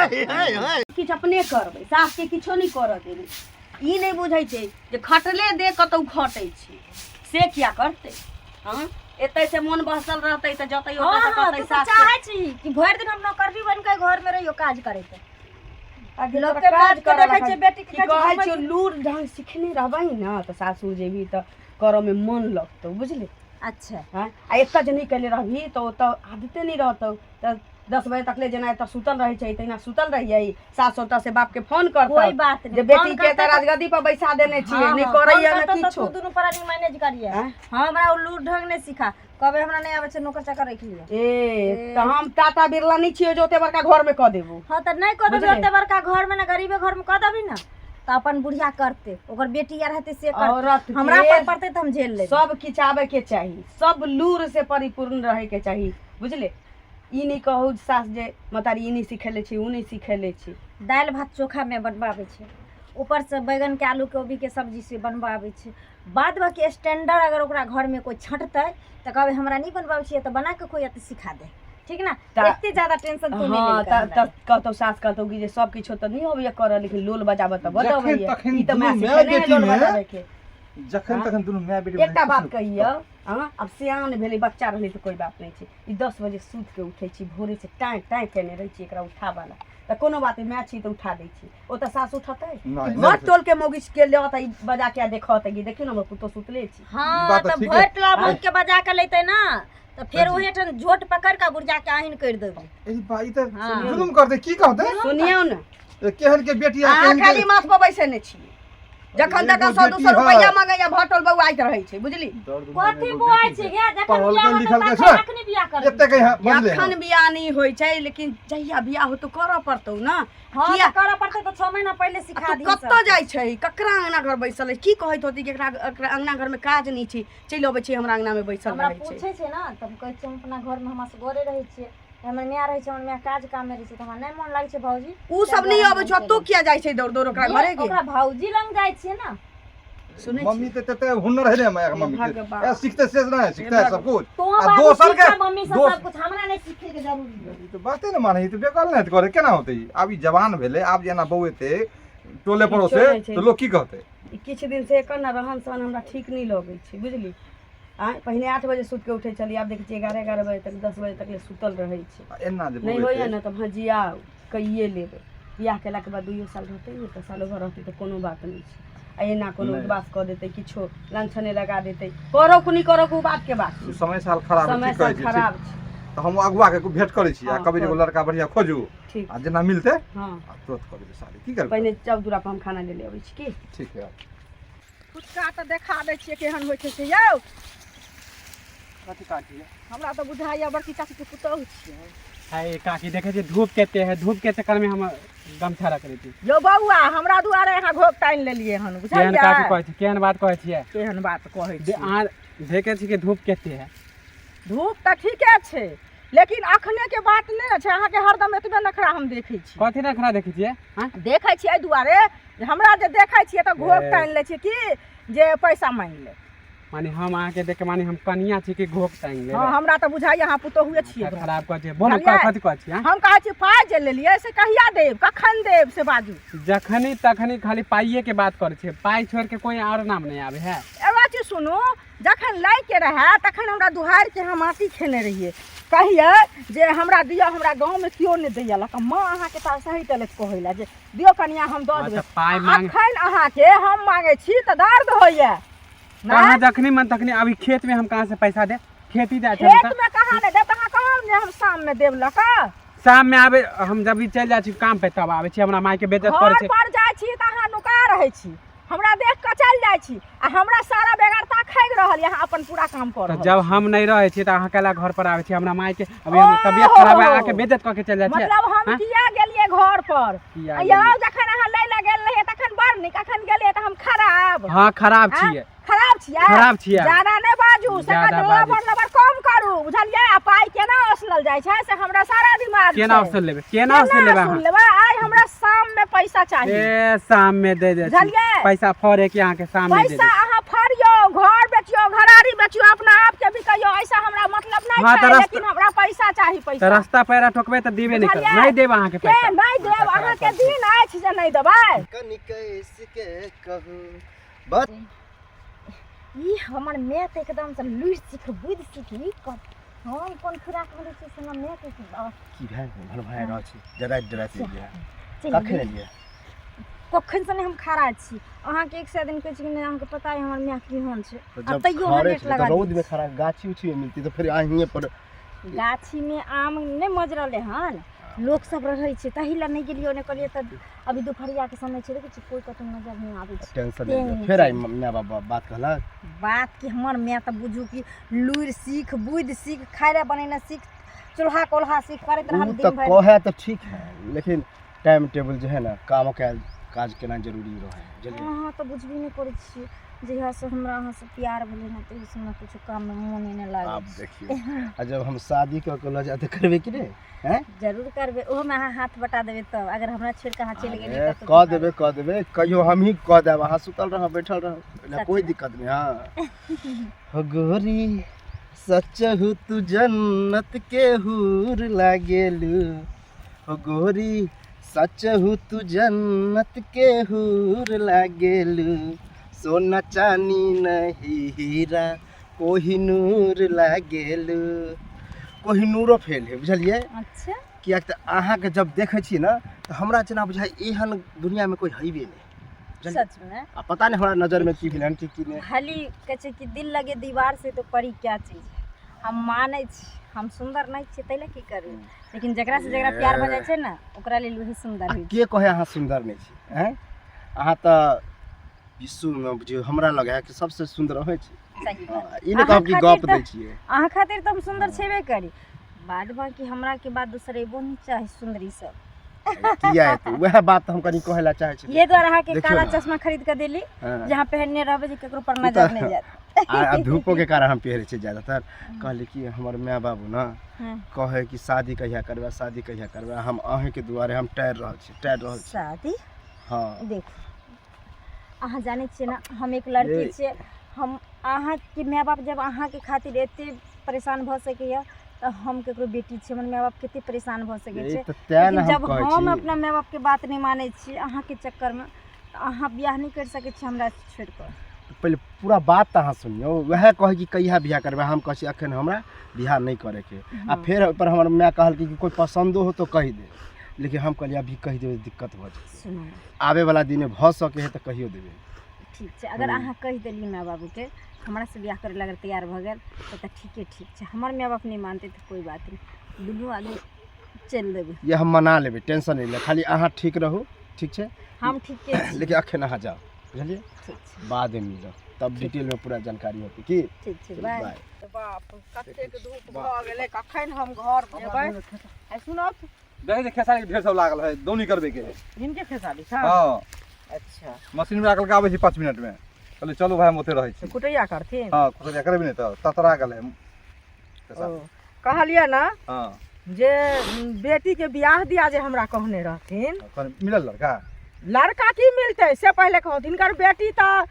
किछु अपने करबै, सासके किछो नहि करऽ देबै। ई नहि बुझै छै जे खटले दे कतहु खटै छै, से किया करतै? हँ, एतै से मोन बहसल रहतै तऽ जतै हँ ओतऽ हँ कहतै तू तऽ सासके। चाहै छी कि भरि दिन हम नौकरनी बनि के घर में रहियो काज करैत। आगे लोक तोरा के काज बात के करऽ देखै छियै लगल। बेटी के की कहै छै कहै घुमै छियौ, लूर ढंग सिखने रहबही ने तऽ सासुर जेबही तऽ करऽमे मन लगतौ, बुझली? अच्छा। हँ, आ एतऽ जे नहि केने रहबही तऽ ओतऽ आदते नहि रहतौ, तऽ 10 बजे तकले जेना एतऽ सुतल रहै छै तहिना सुतल रहियै। सास ओतऽ से बापके फोन करतौ कोई बात जे नहीं, बेटी फोन के तऽ करतै राजगद्दी पर बैसा देने छियै, हाँ, नहि हाँ, करैया फोन ने करतौ तऽ किछो। तू दुनू प्राणी मैनेज करिहे। आँय? हाँ, हमरा ओ लूर ढंग नहि सिखा, कहबै हमरा नहि आबै छै, नौकर चाकर राखि लिअ। ए, तऽ हम टाटा बिरला नहि छियै जे ओते बड़का घरमे कऽ देबू। हाँ, तऽ नहि कऽ देबी बुझलियै? ओते बड़का घरमे ने, गरीबे घरमे कऽ देबी ने तऽ अपन बुढ़िया करतै, ओकर बेटी आर हेतै से करतै। औरत के हमरा पर पड़तै तऽ हम झेल लेबै। सब किछु आबैके चाही, सब लूर से परिपूर्ण रहैके चाही, बुझले? ई नहि कहू सास जे महतारी ई नहि सिखेले छी, ओ नहि सिखेले छी। दालि भात चोखा मे बनबाबै छै, ऊपरसँ बैगनके आलू कोबीके सब्जी से बनबाबै छै। बाद बाकी स्टैंडर्ड अगर ओकरा घरमे कोइ छँटतै तऽ कहबै हमरा नहि बनबाबै छियै तऽ बना कऽ खोइया तऽ सिखा दे, ठीक ने? एते ज्यादा टेंशन तू नहि हँ लेल कर तऽ हमरा। तऽ कहतौ सास, कहतौ कि जे सब किछो तऽ नहि अबैया करऽ, लेकिन लोल बजाबऽ तऽ बड जखन अबैया। तखन ई तऽ दुनू माय माय सिखेने है लोल बेटीमे बजाबैके। जखन हँ? तखन दुनू माय बेटी एकटा बात कहियौ, हँ, आब सियान भेलै, बच्चा रहलै तऽ कोइ बात नहि छै। ई 10 बजे सुति के उठै छी, भोरे से टाँय टाँय केने रहै छी एकरा उठाबऽ ला, तऽ कोनो बात नहि, माय छी तऽ उठा दै छी। ओतऽ सास उठतै? नहि, कि नहि भर उठतै। टोल के मौगी के लऽ ई बजा के देखत कि देखियौ ने हमर पुतोह सुतले छी। हँ, बात तऽ तऽ ठीके। भरि टोला मौगी के बजा के लेतै ने तऽ फेर जी। ओहे ठाम झोट पकड़ के बुढ़िया के आहिन करि देबै। ई बा, ई तऽ हाँ। जुलुम करतै, की कहतै? सुनियौ ने। ए, केहन के बेटी आ अहाँ केहन के खाली माथ पर बैसेने छियै, जखन एगो तखन 100 बेटी 200 है। रुपैआ मंगैया, भटल बौआइत रहै छै, बुझली? दर दुनिया कथी मे एगो बुआइ बेटी छै है। गे? जखन पढ़लकै बियाह होतै लिखलकै तखन छै। अखनी बियाह करबै। एतेक है, बजले जखन हँ। बियाह नहि होइ छै, लेकिन जहिया बियाह होतौ करऽ पड़तौ ने। हँ, किया? तऽ करऽ पड़तै तऽ 6 महीना पहिले आ सिखा तू दिही कतऽ सब। जाइ छै? ककरा अंगना घर बैसल है? की कहैत होती कि एकरा एकरा अंगना घर में काज नहि छै, चलि अबै छै हमरा अंगना में बैसल हमरा रहै छै। पूछै छै ने तऽ हम कहै छियै हम अपना घरमे हमरा असगरे रहै छियै, हमर माय रहै छै, हमर माय काज काममे रहै छै, तऽ हमरा नहि मोन लागै छै भौजी। उ ताहि सब नहि दुआरे अबै हम छौ, चलि तू किया जाइ छै दौड़ दौड़ ओकरा जे घरे गे? ओकरा भौजी लग जाइ छियै ने। सुनै मम्मी छी? तऽ तते हुनर है ने माय के, मम्मी के। भगवान। ए, सीखते से नहीं सीखता है सब कुछ। तो आ बाबू दोसर के सीखा मम्मी से दोस सब कुछ, हमरा नहि सीखे के जरूरी है। ई तऽ बाते ने माने, ई तऽ बेकल नहि करे, केना होतै ई? आब ई जवान भेलै, आब जे एना बौएतै टोले किछो पड़ोसे नहि छै। तऽ लोक की कहतै? ई किछु दिन से एकर ने रहन सहन हमरा ठीक नहि लगै छै, बुझली? आँय, पहिने 8 बजे सुति कऽ उठै छलियै, आब देखै छियै 11 11 बजे तक, 10 बजे तक ले सुतल रहै छै। आ एना जे नहि होइए बौएतै ने तऽ भजियाउ कैये लेबै। बियाह केलाके बाद 2 साल रहतै ने तऽ सालो भर रहतै तऽ कोनो बात नहि छै। आ एना कोनो नहि। उद्वास कऽ देतै, किछो लांछने लगा देतै, करौ कि नहि करौ ओ बात के बात छै। समय साल खराब है, समय ठीक कहै साल छी, ठीक। खराब छै। तऽ हम अगुआ के भेंट करै छी आ हँ, कहबै जे एगो करू। लड़का बढ़िया खोजू। ठीक। आ जेना मिलतै हँ, आ तुरंत कऽ देबै शादी, की करबै? पहिने जाउ दूरा पर, हम खाना ले अबै छी की। ठीक है। फुचका तऽ देखा दै छियै केहन होइ छै से यौ। कथी काकी? हमरा तऽ बुझाइया बड़की चाचीके पुतोहु छियै। हाय काकी, देखै छियै धूप कते है, धूप के चक्कर में हम गमछा रख रही। यौ बौआ, हमरा दुआरे अहाँ घोघ तानि लेलियै हन। केहन बुझलियै? काकी कहै छी, केहन बात कहै छियै? केहन बात कहै जे छी? अहाँ देखै छी कि धूप कते है। धूप तऽ ठीके छै, लेकिन अखने के बात नहि ने छै, अहाँके हरदम एतबे नखरा हम देखै छी। कथी नखरा देखै छियै? आँय? देखै छियै एहि दुआरे जे हमरा जे देखै छियै तऽ घोघ ए। तानि लै छियै की जे पैसा मांगि लेत। माने हम अहाँके देख के माने हम कनिया छी कि घोघ टांगि लेबै? हँ, हमरा तऽ बुझाइया अहाँ पुतोहुए छियै माथा ओकरा। खराब कहै छियै, बोलू। बुझलियै? कथी कहै छियै? आँय? हम कहै छी पाइ जे लेलियै से कहिया देब, कखन देब से बाजू। जखनी तखनी खाली पाइए के बात करै छियै, पाइ छोड़ि के कोई और नाम नहि आबै है। एगो चीज सुनू, जखन लैके रहए तखन हमरा दुहारिके हम माटि खेने रहियै, कहियै जे हमरा दिअ, हमरा गाँवमे केओ नहि दैया लऽ कऽ, माँ अहाँके तऽ सही चलैत कहै लए जे दियौ कनिया, हम दऽ हँ, देबै। तऽ पाइ मांग अखन अहाँके हम मांगै छी तऽ दर्द होइया। कहाँ जखनी मन तखनी। अभी खेत में हम कहाँ से पैसा दे? खेती जाइ छै हम तऽ। खेतमे कहाँ नहि देब तऽ अहाँ कहब ने हम शाममे देब लऽ कऽ। शाम में आबे, हम जब भी चलि जाइ छी काम पे तब आबै छी, हमरा माय के बेइज्जत करै घर छै। पर जाइ छी तऽ अहाँ नुका रहै छी, हमरा देख कऽ चलि जाइ छी आ हमरा सारा बेगरता खागि रहल यऽ, अहाँ अपन पूरा काम कऽ तऽ रहल जब छी। हम नहि रहै छी तऽ अहाँ कैला घर पर आबै छी? हमरा माय के अभी हमर तबियत खराब है, अहाँके बेइज्जत कऽ के चलि जाइ छियै। मतलब हम हाँ? किया गेलियै घर पर? किया यौ गेलियै? जखन अहाँ लै लए गेल रहियै तखन बड़ नीक, अखन गेलियै तऽ हम खराब? हाँ, खराब आँय? छियै। खराब छियै? खराब छियै। ज्यादा नहि बाजू से, ज्यादा लबर बाजै लबर कम करू, बुझलियै? आ पाइ केना ओसलल जाइ छै से हमरा सारा दिमाग केना छै। ओसल लेबै? केना ओसल लेबै अहाँ अहाँ? लेबै? आइ हमरा शाम में पैसा चाही। ए, शाम में दे दे छी। बुझलियै? पैसा फड़े के अहाँके शाम में दे पैसा दे। अहाँ फड़ियौ, घर बेचियौ, घरारी बेचियौ, अपना आप के भी कहियौ, ऐसा हमरा मतलब नहीं हाँ, छै, तऽ लेकिन हमरा पैसा चाही। चाही तऽ पैसा। रास्ता पैरा ठोकबै तऽ देबे नहि करब। बुझलियै? नहि देब अहाँके के पैसा। नहि देब? अहाँके दिन अछि जे नहि देबै। कनि कैसके कहू बस। ई हमर माय तऽ एकदमसँ लुरि सीख बुद्धि सीख ई कर। हम कोन फिराकमे रहै छियै से हमर मायके की बात। की भेल? भन भए रहल छी, डराइत डराइत एलियै। चलि कखन गेलियै। एलियै? कखन से नहि हम खड़ा छी अहाँके। एक सए दिन कहै छी कि नहि, अहाँके पता है हमर माय केहन छै। तऽ आ जब तैयो अहाँ खड़े लेट छलै तऽ लगा दै रौदमे खड़ा गाछी उछी मे मिलती तऽ फेर अहींए पर। गाछीमे आम नहि मजरलै हन, लोक सब रहै छै, ताहि लए नहि गेलियै। ओने कहलियै तऽ अभी दुपहरियाके समय छै, देखै छी कोइ कतहु नजर नहि आबै छै। टेंशन तें नहि लिअ। नहि फेर आइ चलि। माय बाप बात कहलक? बात कि हमर माय तऽ बुझू कि लुरि सीख, बुद्धि सीख, खाय लए बनेनाइ सीख, चूल्हा कोल्हा सीख, करैत ओ रहल तऽ दिन भरि। कहै तऽ ठीक है, लेकिन टाइम टेबुल जे है ने, काम कयल काज केना जरूरी रहै है, बुझलियै? अहाँ तऽ बुझबे नहि करै छियै। जहियासँ हमरा अहाँसँ प्यार भेलै ने, तहियासँ हमरा किछो काममे मोने नहि लागै आब छै। देखियौ, आ जब हम शादी कऽ के लऽ जायब तऽ करबै कि नहि? हैं? जरूर करबै। ओहोमे अहाँ हाथ बटा देबै तब, अगर हमरा छोड़ि कऽ अहाँ चलि गेलियै अरे कतहु। कऽ देबै, कऽ देबै। कहियो हमही कऽ देब, अहाँ सुतल रहब, बैठल रहब, ओहि लए कोइ सचमे? दिक्कत नहि। हाँ हो गोरी, सच हु तू जन्नत के हूर लागेलू। हो गोरी, सच हु तू जन्नत के हूर लागेलू। सोना चानी नहीं हीरा कोहिनूर लागेलू। कोहिनूरो फेल है, बुझलियै? अच्छा। किएक तऽ अहाँके जब देखै छी ने, तऽ हमरा जेना बुझाइ एहन दुनियामे कोइ हैबे नहि, बुझलियै? सचमे? आ पता नहि हमरा नजरमे की भेलै हन कि की नहि। खाली कहै छै कि दिल लगे दीवार से तो परी क्या चीज है। हम मानै छी हम सुन्दर नहि छियै, ताहि लए की करबै? लेकिन जकरासँ जकरा प्यार भऽ जाइ छै ने, ओकरा लेल वही सुन्दर आ होइ छै। के कहै अहाँ सुन्दर नहि छी? आँय, अहाँ तऽ विश्वमे बुझियौ हमरा लग है कि सबसँ सुन्दर अहेँ छी। सही बात। ई नहि कहब कि अहाँ गप खातिर दै छियै। अहाँ खातिर तऽ हम सुन्दर छेबे करी, बाद बाकी हमरा के बाद दोसर एबो नहि चाही सुन्दरी सब। किया हेतै? उएह बात तऽ हम कनि कहै लए चाहै छी। ये दुआरे अहाँके देखियौ काला ने। चश्मा खरीद कऽ देली हँ। जे अहाँ पहिनने रहबै जे केकरो पर ओ नजर तऽ नहि जायत। आ धूपोके कारण हम पहिरै छियै ज्यादातर। कहली कि हमर माय बाबू ने कहै कि शादी कहिया करबै, शादी कहिया करबै। हम अहीँके दुआरे हम टारि रहल छी, टारि रहल छी। शादी? हँ। देखू, अहाँ जानै छियै ने, हम एक लड़की ये- छियै। हम अहाँके माय बाप जब अहाँके खातिर एते परेशान भऽ सकैए, तऽ हम केकरो बेटी छियै, हमर माय बाप कते परेशान भऽ सकै यही छै। तऽ तेँ ने लेकिन हम जब कहै हम छी। अपना माय बापके बात नहि मानै छियै अहाँके चक्करमे, तऽ अहाँ बियाह नहि करि सकै छियै हमरा छोड़ि कऽ। पहिले पूरा बात तऽ अहाँ सुनियौ। वएह कहै कि कहिया बियाह करबै? हम कहै छी एखन हमरा बियाह नहि करैके। आ फेर ओहिपर हमर माय कहलकै कि कोइ पसन्दो हो तो कहि दे, लेकिन हम कहलियै अभी कहि देबै दिक्कत भऽ जेतै। सुनू ने। आबे वाला दिनमे भऽ सकै है तऽ कहियो देबै। ठीक छै, अगर अहाँ कहि देलियै माय बाबूके, हमरासँ बियाह करै लए अगर तैयार भऽ गेल तऽ ठीके ठीक छै। हमर माय बाप नहि मानतै तऽ कोइ बात नहि, दुनू आदमी चलि देबै। ये हम मना लेबै, टेंशन नहि ले, खाली अहाँ ठीक रहू। ठीक छै? हम ठीके छी। लेकिन अखन अहाँ जाउ, बुझलियै? ठीक छै। बादमे मिलब, तब डिटेलमे पूरा जानकारी होतै की। ठीक छै। चलू, बाय। बाय। बाप, कतेक धूप भऽ गेलै, कखन हम घर जेबै? आ सुनब। देखै छै, खेसारी के ढेर सब लागल है, दौनी करबे के है। हिनके खेसारी छह? हँ। अच्छा। मशीन में राखल, आबै छी 5 मिनट में। कहलियै चलू भाई, हम ओते रहै छी। कुटैया करथिन? हँ, कुटैया करबी नहि तऽ ततरा गेल है खेसारी। ओ, कहलियै ने हँ। जे बेटीके बियाह दिया जे हमरा कहने रहथिन। कनि मिलल लड़का? लड़का की मिलतै से पहिले कहू। हिनकर बेटी तऽ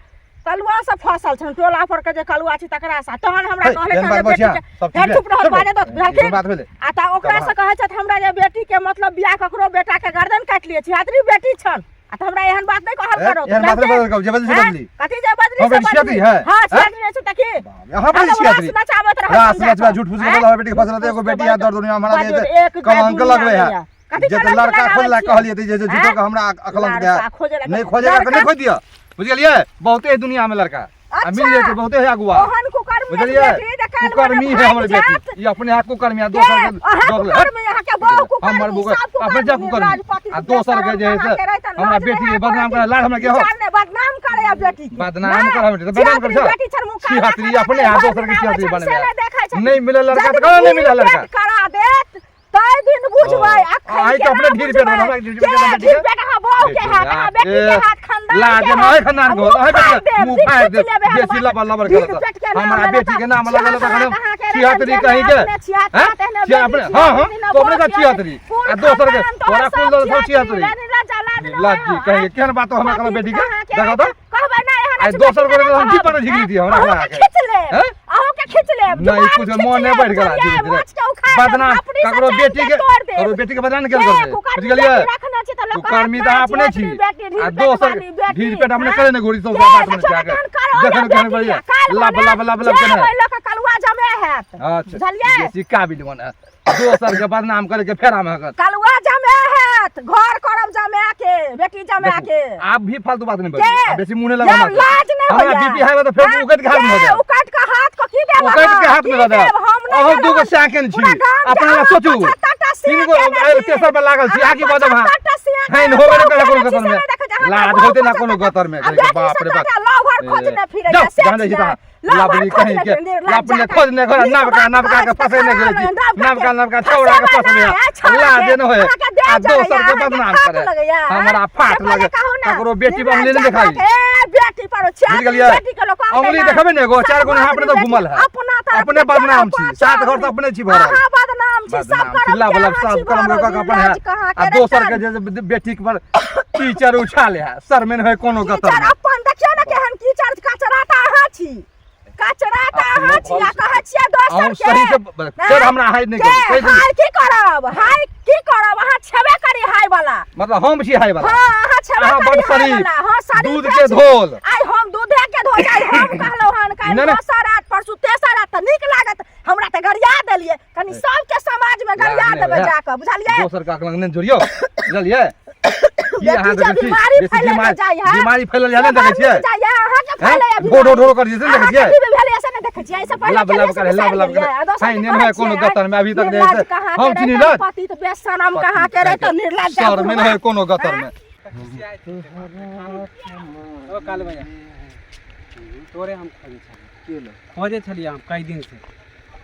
कलुआ से फसल छनि, टोला पर के जे कलुआ छै तकरा से। तहन हमरा हे, कहले एहन बात जे बचिया, बेटीके सब फेर ठीक चुप रहत, चुप बाजे दत, रह। बुझलखिन? ई बात भेलै। आ तऽ ओकरा से कहै छथि हमरा जे बेटीके मतलब बियाह ककरो बेटाके गर्दन काटि लियै, छिहत्तरी बेटी छनि। आ तऽ हमरा एहन बात नहि कहल ए, करू। एहन बात नहि बदल कहू, जे बदली से हैं? बदली। कथी जे बदली हम से बेटी छिहत्तरी बदली? है, हाँ, हैं? छिहत्तरी रहै छै तऽ की? यहाँ पर हरदम रास छिहत्तरी। नचाबैत रहै रास छनि जा नचबा कऽ। झूठ फूस के हैं? बोला बेटी के फसल एगो बेटी है दर दुनिया हमरा बाजू, दे एक कम अंक दुनिया लगबै है। नहि है। कथी जे कलंक लड़का लगाबै खोजला छियै? कहलियै तऽ जे झूठो के हमरा अकलंक दे। लड़का खोजला नहीं खोजेगा तऽ नहीं खोज दिअ, बुझ गेलियै? बहुते है दुनिया में लड़का, आ मिल जेतै बहुते है अगुआ। ओहन कुकर्मी बुझलियै? बेटी जे काल्हि कुकर्मी भने है हमर भागि जायत। बेटी, ई अपने आप कुकर्मी आ के? दोसर के अहाँ दोगले। कुकर्मी, अहाँके बहु कुकर्मी, हमर बुक सब अपने जा कुकर्मी, कुकर्मी राजपति आ दोसर के जे है से अहाँके रहितन, हमरा लाज बेटी नहि के बदनाम करती। करे लाज हमरा के हो। विचार नहि, बदनाम करैया बेटी के। बदनाम नहि, करऽ बेटी, तऽ बदनाम कर छिहत्तरी बेटी छनि, मुँह काला छिहत्तरी करा अपने के आ घर दोसर के बनाबै छिहत्तरी छनि, से बनबै। नहि देखै छथिन। नहीं मिले लड़का तऽ जदि कहना नहीं मिले ढीर लड़का। पेट करा देत ताहि दिन बुझबै। अखन आइ तऽ केना अपने ढीर पेट बुझबै? हमरा ढीर के पेट बना ढीर पेट अहाँ बहू के बेटी हाथ, अहाँ बेटी के ए, हाथ, खानदान लाज के नहि हाथ। खानदान के मुँह होत, अहाँ फाड़ि बेटी देब, मुँह जीभ फाड़ि खींच देब, लेबै हम बेसी बात। लबर लबर ढीर करत। पेट के नाम हमरा लेलक बेटी के नाम लगल छिहत्तरी तखन अहाँके छिहत्तरी रहन, कहीं के अपने छिहत्तरी, हैं? तेहने छिया बेटी अपने हाँ हाँ छिहत्तरी, तो अपने का बहू छिहत्तरी कुल आ दोसर के खानदान तोहर तोरा कुल सब दल सब छिहत्तरी, छिहत्तरी। लाज लाज नहि लाज होय, कहीं के केहन बात हो हमरा कहल बेटी के अहाँके देखो तऽ कहबै नहि एहन आइ अछि दोसर बेटी गोटे के हम की कहब, पर झिकली दियै हमरा अहूँके अहाँके खींच लेब, हैं? अहूँके खींच लेब। लेब नहीं, जुबान कुछ खींच मोन नहीं लेब, बढ़ गेला, बुझलियै? धीरे धीरे। मोछ के उखाड़ि लेब, बदनाम अपने से ककरो चानि बेटी के तोड़ देब। ककरो बेटी के बदनाम केना के करबै कुकर्मी बुझि गेलियै बेटी रखने छी तऽ लोक कहत कुकर्मी तऽ ना, अपने छी बेटी, ढील आ पेट दोसर वाली बेटी, ढील पेट अपने हाँ? करे ने गोरी सब के बात में देखियौ जाके ने करो देखन या केहन बेटी बढ़िया या, काल्हि लब भने लब लब लब जे केने ओहि लऽ कऽ कलुआ जमे हैत अच्छा बुझलियै? बेसी काबिल बने दोसर के बदनाम करे के फेरा में हकत कलुआ जमे हैत घर करब जमे के बेटी जमे के आप भी फालतू बात नहीं के? बजी बेसी मुंह नहीं लगा जब लाज नहीं हमरा होइया। बीपी हाई तऽ फेर हाँ? उकट के हाथ में के दे उकट के हाथ को की देब उकट के अहाँ? हाथ में की दे देब? हम नहीं अहाँ देब। दूगो साकेन छी पूरा गाम के अपना ला अहाँ सोचू 75टा तीन गो सियाह केने आयल छी। तेसर पर लागल छी अहाँ आगे बदम हां 75टा सियाह हैन केने होबे छी, नहि करे कोनो से गतर में नहि देखै छी, अहाँ लाज के होते ना बहु कोनो गतर में आ कहे के बेटी बाप रे बाप सभटा लौहर खोजने फिरै जाओ छै, से जहाँ जाइ छी छियै। तहाँ लौहर लाबड़ी खोजने कहीं के फिरै, लाबड़ी लज्जा खोजने घर नीक नबका बात नबका के कहै फसे ने छी, गेल छी नबका नबका नबका छौड़ा के फसेबै फसबे नहि, छौड़ा लाज के। न होय अहाँके देह आ जरैया, दोसर के अहाँके बदनाम फाट करे लगैया, हमरा फाट से पहिले लगे कहू ना, ककरो बेटी पर अंगुली नहीं निर्लज्ज देखाई ए, बेटी पर बुझि गेलियै बेटी के लोक कहतै अंगुली ना। देखबै ने एगो चारि गो सब यहाँ अपने तऽ बेटी घुमल है अपना तरफ अपने के बदनाम चारि छी सात घर तऽ अपने छी भरल अहाँ बदनाम छी सब बदनाम करम चिल्ला के बला अहाँ सब छी करम भरल, के अपन है निर्लज्ज कहाँ आ के दोसर रे के जे बेटी के पर टीचर उछाले है सर में होय कोनो गतर कीचड़ में अपन देखियौ ने केहन कीचड़ कचरा तऽ अहाँ छी कचरा तऽ अहाँ छी आ कहै छियै दोसर अहूँ के सही से फेर हमरा हाइ नहि के करू कहि दियौ। हाय की करब हाय की करब अहाँ छेबे करी हाय वाला मतलब हम छी हाइ वाला हाँ अहाँ छेबे अहाँ करी बड हाय शरीफ वाला हाँ शरीफ दूध के धोल आइ हम दूधे के धोल आइ हम कहलहुँ हन काल्हि नहि, नहि। दोसर रात परसू तेसर रात तऽ नीक लागत हमरा तऽ गरिया देलियै कनी सबके समाज में गरिया नहि, देबै वएह। जाकऽ बुझलियै दोसर का लग नहि जोड़ियौ बुझलियै की अहाँ बेटी देखै जे छी बीमारी बेसी फैलल बीमारी जाइ है बीमारी फैलल जाय नहि देखै छियै जाइए अहाँके हैं? फैलैया ढो ढो ढो करै छै से नहि देखै अहाँके छियै भी भेलैया से नहि देखै छियै एहिसँ पहिले लब लब केलियै से करे लब बिसरि लब गेलियै। करे आ दोसर हाय के नहि कहै होय कोनो छियै, गतर में अभी तक जे निर्लज्ज है से कहाँ हम के छी रे निर्लज्ज पति तऽ बेशरम कहाँ के रे तऽ निर्लज्ज सर में नहि होय कोनो गतर में ओ कालू भैया तोरे हम खोजै छलियै खोजै छलियै हम कई दिन से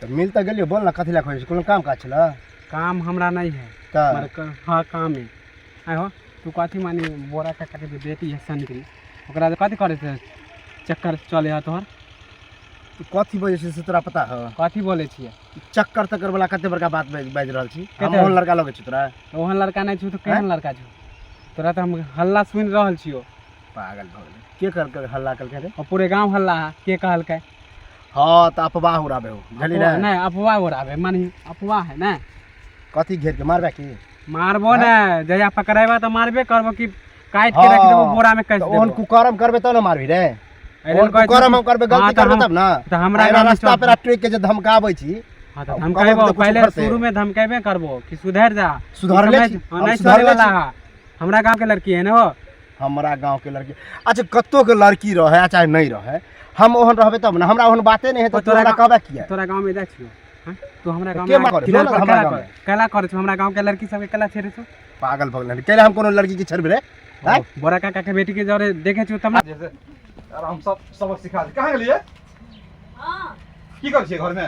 तऽ मिल तऽ गेलियो बोल ना कथी लए खोजै छी कोनो काम काज छलै काम हमरा नहीं है तऽ मगर हाँ काम है आइ हो तू कथी मानी बोरा काका के जे बेटी है सनकरी ओकरा से कथी करै छै चक्कर चले है तोहर तू कथी बजै छी से तोरा पता हौ कथी बोलै छियै चक्कर तक्कर वाला कते बड़का बात बाजि बाजि रहल छी हम कते? ओहन लड़का लगै छी तोरा ओहन लड़का नहि छौ तऽ केहन लड़का छौ तोरा तऽ हम हल्ला सुनि रहल छियौ पागल भऽ गेलै के कर हल्ला केलकै रे और पूरे गांव हल्ला है के कहलकै हँ तऽ अफवाह उड़ाबे हो बुझली ने नहीं अफवाह उड़ाबे मानी अफवाह है ना कथी घेर के मारबे की मारबो ने जहिया पकड़ेबा तऽ मारबे करबो कि काटि के रख देबो हाँ, बोरा में कस तऽ ओहन देबो कुकर्म करबे तब ने मारबी रे एहन ओहन कहै छै कुकर्म कि- हम करबे हाँ, गलती तऽ करबे हम- तब ना तऽ हमरा एना गाँव में रास्ता चल- पेरा ट्रेक के जे धमकाबै छी हाँ तऽ अब धमकेबो कहबै तऽ कुछ पहले उखड़तै। शुरू में धमकेबे करबो कि सुधर जा सुधरले ई समय- छी, हाँ, हम नहीं सुधरले सुधरे वाला छी। है हमरा गांव के लड़की है ना वो हमरा गाँव के लड़की अच्छा कतो के लड़की रहे आ चाहे नहीं रहे हम ओहन रहबे तब ना हमरा ओहन बाते नहीं है तो तो तोरा तोरा कहबे किया तोरा गांव में जाइ छियो हाँ? तू हमरा गांव के में मारे? किनार बोल पर ना हमरा केला गाँव कर में। केला करे छौ हमरा गांव के लड़की सबके केला छेड़े छौ पागल भऽ गेलै कैला हम कोनो लड़की के छेड़बे रे आँय? बोरा काका के बेटी के जरे देखे छौ तब ना जैसे और हम सब सबक सिखा दे कहाँ गेलियै हँ की करै छियै घरमे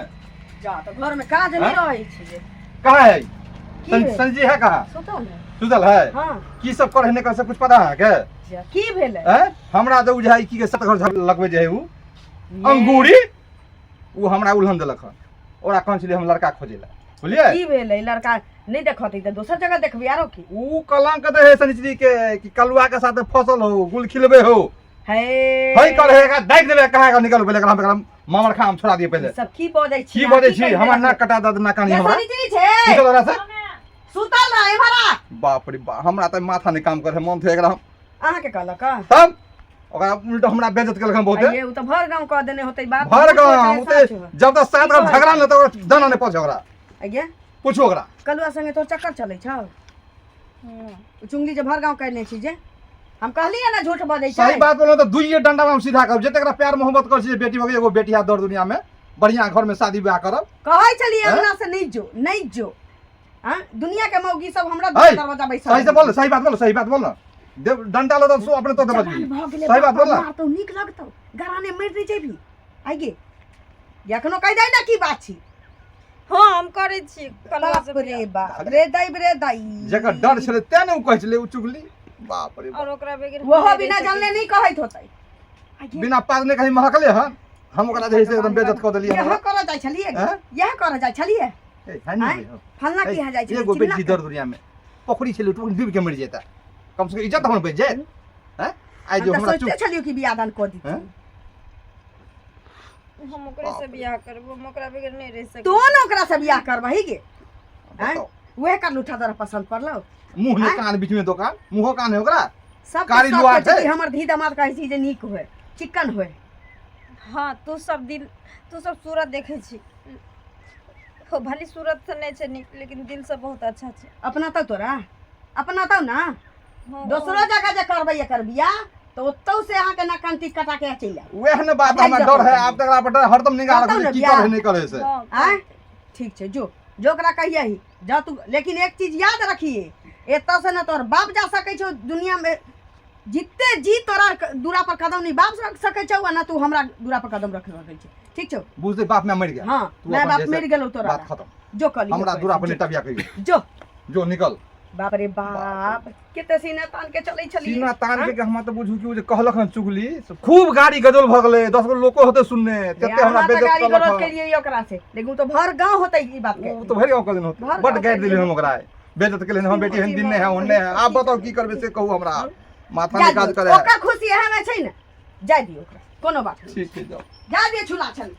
जा तऽ घरमे काज नहि हँ? रहै छै कहाँ है की सं- भेल? संजी है कहाँ सुतल है सुतल है हँ की सब करे नहि करे सब कुछ पता है के जा, की भेलै हैं हमरा तऽ बुझाइ की के सत घर झाड़ू लगबै जे है उ अंगूरी उ हमरा उलहन देलक हन ओकरा कहने छलियै हम लड़का खोजै लए बुझलियै की भेलै लड़का नहि देखतै तऽ दोसर जगह देखबै आरो की उ कलंक दे है सनिचरी के कि कलुआ के साथ फसल हो गुल खिलबे हो हे है कर है एकरा दागि देबै कहाँ का निकल पहिले एकरा हम एकरा मामर खा हम छोड़ा दिए पहिले सब की बजै छी की बजै छी हमरा नाक कटा दे ना कानी हमरा छै की तोरा से सुतल रह एम्हर आ। बाप रे बाप हमरा तऽ माथा नहि काम करे मन थे एकरा हम अहाँके कहलक हँ? तब ओकरा उल्टा हमरा बेइज्जत केलक हन बहुते आइये, उ तऽ भर गाँव कह देने होतै बात भर झूठ गाँव होतै, उते सच होतै। जब तक सात की घर कहै झगड़ा नहि तऽ ओकरा दाना नहि पहुँचे ओकरा आइये पूछू ओकरा कलुआ संगे तोर चक्कर चलै छौ उ चुंगली जे भर गाँव कयने छी जे हम कहलियै ने झूठ बजै छै सही बात बोललहुँ तऽ दुइये डंडा में हम सीधा करब जतेक एकरा प्यार मोहब्बत करै छी जे बेटी भऽ गेल एगो बेटी है दर दुनिया में बढ़िया घर में शादी ब्याह करब कहै छलियै हैं? अंगना से नहि जो नहि जो हाँ दुनिया के मौगी सब हमरा है दरवाजा बैसल सही से बोल सही बात बोल सही बात बोल ना देव डंडा लो तो सो अपने तो जवान बजबी भऽ गेलै सही बात बोल ना मारतौ नीक लगतौ गराने मरि नहि जेबही आइ गे एखनो कहि दे ना की बात छी हाँ हम करै छी कलवा से बाप रे बाप रे दाई रे दाई जकर डर छलै तें ने उ कहै छलै उ चुगली बाप रे बाप। और ओकरा बगैर हम ओहो नहि बिना रहि सकै जानले नहीं कहैत होतै आइ गे, बिना पाद ने कहीं महकले हन हम ओकरा जे है से एकदम बेइज्जत कऽ देलियै इएह हमरा करऽ जाइ छलियै हैं? इएह करऽ जाइ छलियै ए, है नहीं आँय? हो। फल्ना की यहाँ जाइ छलियै एगो चिल्ला बेटी दर दुनिया में पोखरी छलै टुकड़ी डूबि के मरि जेता कम से कम इज्जत हमर बचि जायत हैं आइ हम जो तऽ हमरा चुप सोचिते छलियै कि बियाह दान कऽ हैं? दितियै हम ओकरे से बियाह करबो, हम ओकरा बगैर नहि रहि सकै। तू ने ओकरा से बियाह करबही गे? आँय? बताउ। उहे कर लूठा तोरा पसंद पड़लौ? मुँह ने आँय? कान बीच में दोकान, मुँहो कान है ओकरा। सब कारी सब लुआर कहै छै छै। कि हमर धी दामाद कहै छी जे नीक होय, चिक्कन होय। हाँ, तू सब दिल, तू सब सूरत देखै छी। हो, भली सूरत से नहि छै नीक, लेकिन दिल से बहुत अच्छा छै। अपना तो तोरा अपना तो ना। हाँ। दोसरो जगह जे करबै एकर बियाह तऽ ओतौ से अहाँके नाकांती कटा के चलि आयब। वएह ने बात, भागि हमरा जाउ। डर है आब तकरा पर डर, हरदम निगाह बताउ रखबै ने की बियाह। करे नहि करे से। हाँ। आँय, ठीक छै, जो जो ओकरा कहियही जा तू, लेकिन एक चीज याद रखिए, एतऽ से ने तोहर बाप जा सकै छौ, दुनिया में जिते जी तोरा दूरा पर कदम नहीं बाप रख सकै छौ आ ना तू हमरा दूरा पर कदम रख सकै छै, ठीक छौ? बुझते बाप में मरि गया। हाँ, तू माय अपन बाप जैसे मरि गेलौ तोरा। बात खत्म। जो कली हमरा दूरा पर नहीं टबिया कहियो। जो। जो निकल। बाप रे बाप, कते सीना तान के चलै छलियै। सीना तान के हमरा तऽ बुझू कि ओ जे कहलक हन चुगली से खूब गाड़ी गजल भऽ गेलै, 10 गो लोको होतै सुनने तते हमरा हमरा तऽ बेइज्जत गाड़ी केलक गलौज हन। केलियै ओकरा से, लेकिन उ तऽ भर गाँव होतै ई बात के। ओ तऽ भरि गाँव कहने होतै। भरि बड गाँव गारि देलियै कहि हम ओकरा, बेइज्जत केलियै हम बेटी एहन दिन नहि है ओहन नहि है। आब बताउ की करबै से कहू, हमरा माथा जाय नहि काज दियौ। करे है। ओकर खुशी एहे में छै ने, जाय दियौ ओकरा, कोनो बात नहि। ठीक छै, जाउ। जाय दियौ छुला छल।